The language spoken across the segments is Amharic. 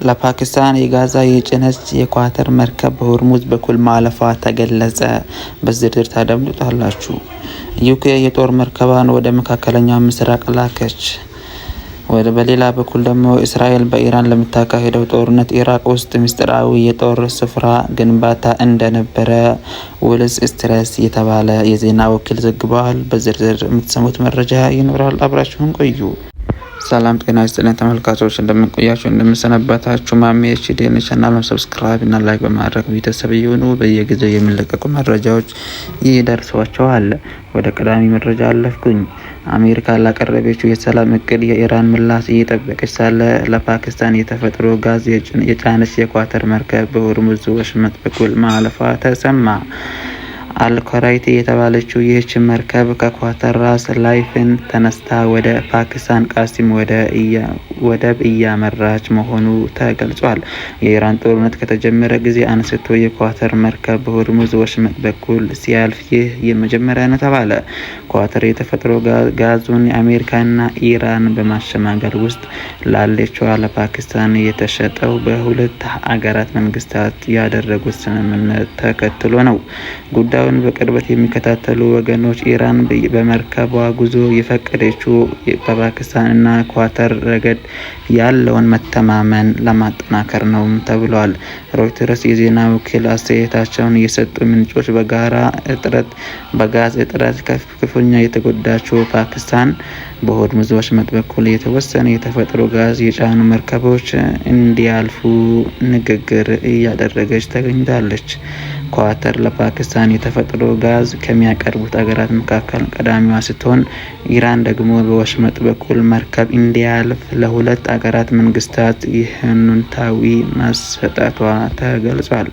ለፓኪስታን የጋዝ የጫነች የኳተር መርከብ በሆርሙዝ በኩል ማለፏ ተገለጸ። በዝርዝር ታደምጡታላችሁ። ዩኬ የጦር መርከቧን ወደ መካከለኛው ምስራቅ ላከች። በሌላ በኩል ደግሞ እስራኤል በኢራን ለምታካሄደው ጦርነት ኢራቅ ውስጥ ምስጢራዊ የጦር ስፍራ ግንባታ እንደነበረ ዎል ስትሪት የተባለ የዜና ወኪል ዘግበዋል። በዝርዝር የምትሰሙት መረጃ ይኖራል። አብራችሁን ቆዩ። ሰላም ጤና ይስጥልን ተመልካቾች፣ እንደምን ቆያችሁ እንደምን ሰነበታችሁ። ማሜ ኤችዲን ቻናሉን subscribe እና like በማድረግ ቤተሰብ ይሁኑ። በየጊዜው የሚለቀቁ መረጃዎች ይደርሷቸዋል። ወደ ቀዳሚ መረጃ አለፍኩኝ። አሜሪካ ላቀረበችው የሰላም እቅድ የኢራን ምላሽ እየጠበቀች ሳለ ለፓኪስታን የተፈጥሮ ጋዝ የጫነች የኳተር መርከብ በሆርሙዝ ወሽመጥ በኩል ማለፏ ተሰማ። አልኮራይቲ የተባለችው ይህች መርከብ ከኳተር ራስ ላይፍን ተነስታ ወደ ፓኪስታን ቃሲም ወደብ እያመራች መሆኑ ተገልጿል። የኢራን ጦርነት ከተጀመረ ጊዜ አንስቶ የኳተር መርከብ በሆርሙዝ ወሽመጥ በኩል ሲያልፍ ይህ የመጀመሪያ ነው ተባለ። ኳተር የተፈጥሮ ጋዙን አሜሪካና ኢራን በማሸማገል ውስጥ ላለችው ለፓኪስታን የተሸጠው በሁለት አገራት መንግስታት ያደረጉት ስምምነት ተከትሎ ነው። ጉዳዩን በቅርበት የሚከታተሉ ወገኖች ኢራን በመርከቧ ጉዞ የፈቀደችው በፓኪስታን እና ኳተር ረገድ ያለውን መተማመን ለማጠናከር ነው ተብሏል። ሮይተርስ የዜና ወኪል አስተያየታቸውን የሰጡ ምንጮች በጋዝ እጥረት ክፉኛ የተጎዳችው ፓኪስታን በሆርሙዝ ወሽመጥ በኩል የተወሰነ የተፈጥሮ ጋዝ የጫኑ መርከቦች እንዲያልፉ ንግግር እያደረገች ተገኝታለች። ኳተር ለፓኪስታን የተፈጥሮ ጋዝ ከሚያቀርቡት አገራት መካከል ቀዳሚዋ ስትሆን፣ ኢራን ደግሞ በወሽመጥ በኩል መርከብ እንዲያልፍ ለሁለት አገራት መንግስታት ይሁንታዊ መሰጠቷ ተገልጿል።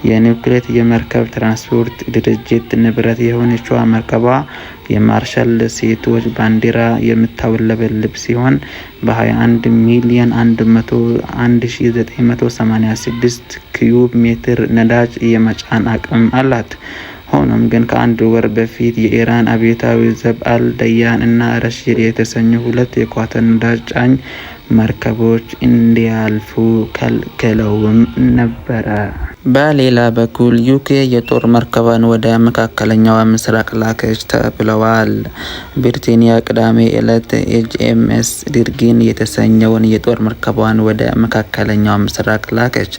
የኒውክሌር የመርከብ ትራንስፖርት ድርጅት ንብረት የሆነችው መርከቧ የማርሻል ደሴቶች ባንዲራ የምታውለበልብ ሲሆን፣ በ21 ሚሊዮን 11986 ኪዩብ ሜትር ነዳጅ የመጫን አቅም አላት። ሆኖም ግን ከአንድ ወር በፊት የኢራን አብዮታዊ ዘብ አል ዳያን እና ረሺድ የተሰኙ ሁለት የኳተር ነዳጅ ጫኝ መርከቦች እንዲያልፉ ከልክለውም ነበረ። በሌላ በኩል ዩኬ የጦር መርከቧን ወደ መካከለኛው ምስራቅ ላከች ተብለዋል። ብሪታንያ ቅዳሜ ዕለት ኤችኤምኤስ ድርጊን የተሰኘውን የጦር መርከቧን ወደ መካከለኛው ምስራቅ ላከች።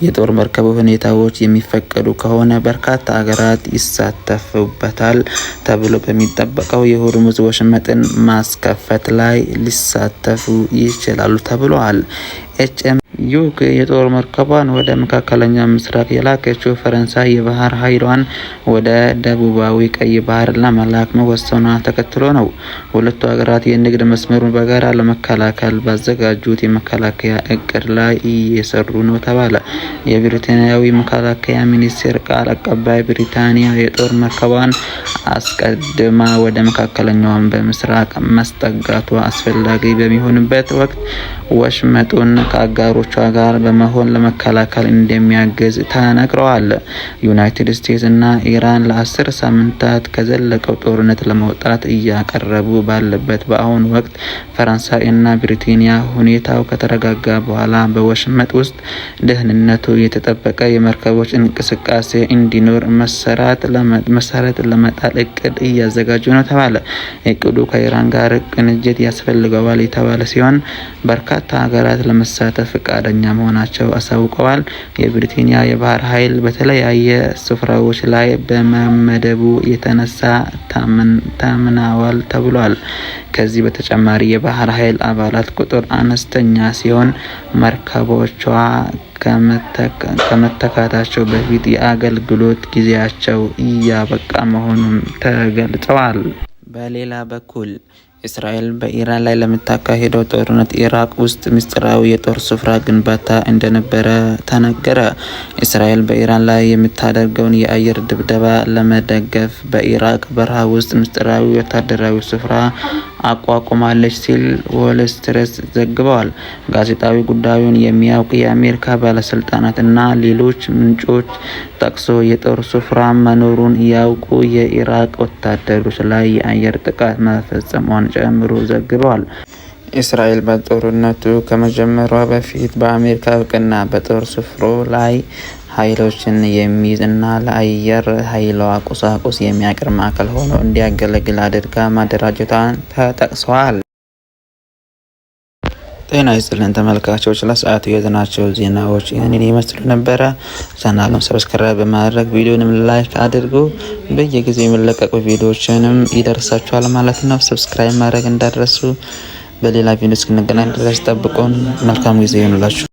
የጦር መርከቡ ሁኔታዎች የሚፈቅዱ ከሆነ በርካታ አገራት ይሳተፉበታል ተብሎ በሚጠበቀው የሆርሙዝ ወሽመጥን ማስከፈት ላይ ሊሳተፉ ይችላሉ ተብሏል። ኤችኤም ዩኬ የጦር መርከቧን ወደ መካከለኛው ምስራቅ የላከችው ፈረንሳይ የባህር ኃይሏን ወደ ደቡባዊ ቀይ ባህር ለመላክ መወሰኗ ተከትሎ ነው። ሁለቱ ሀገራት የንግድ መስመሩን በጋራ ለመከላከል ባዘጋጁት የመከላከያ እቅድ ላይ እየሰሩ ነው ተባለ። የብሪታንያዊ መከላከያ ሚኒስቴር ቃል አቀባይ ብሪታንያ የጦር መርከቧን አስቀድማ ወደ መካከለኛው በምስራቅ ማስጠጋቷ አስፈላጊ በሚሆንበት ወቅት ወሽመጡን ከአጋሮቿ ጋር በመሆን ለመከላከል እንደሚያግዝ ተናግረዋል። ዩናይትድ ስቴትስ እና ኢራን ለ10 ሳምንታት ከዘለቀው ጦርነት ለመውጣት እያቀረቡ ባለበት በአሁኑ ወቅት ፈረንሳይ እና ብሪታንያ ሁኔታው ከተረጋጋ በኋላ በወሽመጥ ውስጥ ደህንነቱ የተጠበቀ የመርከቦች እንቅስቃሴ እንዲኖር መሰረት ለመጣል እቅድ እያዘጋጁ ነው ተባለ። እቅዱ ከኢራን ጋር ቅንጅት ያስፈልገዋል የተባለ ሲሆን፣ በርካታ ሀገራት ለመሳተፍ ፈቃደኛ መሆናቸው አሳውቀዋል። የብሪታንያ የባህር ኃይል በተለያየ ስፍራዎች ላይ በመመደቡ የተነሳ ታምናዋል ተብሏል። ከዚህ በተጨማሪ የባህር ኃይል አባላት ቁጥር አነስተኛ ሲሆን፣ መርከቦቿ ከመተካታቸው በፊት የአገልግሎት ጊዜያቸው እያበቃ መሆኑን ተገልጸዋል። በሌላ በኩል እስራኤል በኢራን ላይ ለምታካሄደው ጦርነት ኢራቅ ውስጥ ምስጢራዊ የጦር ስፍራ ግንባታ እንደነበረ ተነገረ። እስራኤል በኢራን ላይ የምታደርገውን የአየር ድብደባ ለመደገፍ በኢራቅ በረሃ ውስጥ ምስጢራዊ ወታደራዊ ስፍራ አቋቁማለች ሲል ዎል ስትሪት ዘግበዋል። ጋዜጣዊ ጉዳዩን የሚያውቅ የአሜሪካ ባለስልጣናት እና ሌሎች ምንጮች ጠቅሶ የጦር ስፍራ መኖሩን ያውቁ የኢራቅ ወታደሮች ላይ የአየር ጥቃት መፈጸሟን ጨምሮ ዘግበዋል። እስራኤል በጦርነቱ ከመጀመሯ በፊት በአሜሪካ እውቅና በጦር ስፍሮ ላይ ኃይሎችን የሚይዝ እና ለአየር ኃይሏ ቁሳቁስ የሚያቀርብ ማዕከል ሆኖ እንዲያገለግል አድርጋ ማደራጀቷን ተጠቅሷል። ጤና ይስጥልን ተመልካቾች፣ ለሰዓቱ የያዝናቸው ዜናዎች ይህንን ይመስሉ ነበረ። ቻናሉን subscribe በማድረግ ቪዲዮንም like አድርጉ። በየጊዜው የሚለቀቁ ቪዲዮዎችንም ይደርሳችኋል ማለት ነው። Subscribe ማድረግ እንዳትረሱ። በሌላ ቪዲዮ እስክንገናኝ ድረስ ጠብቁን። መልካም ጊዜ ይሁንላችሁ።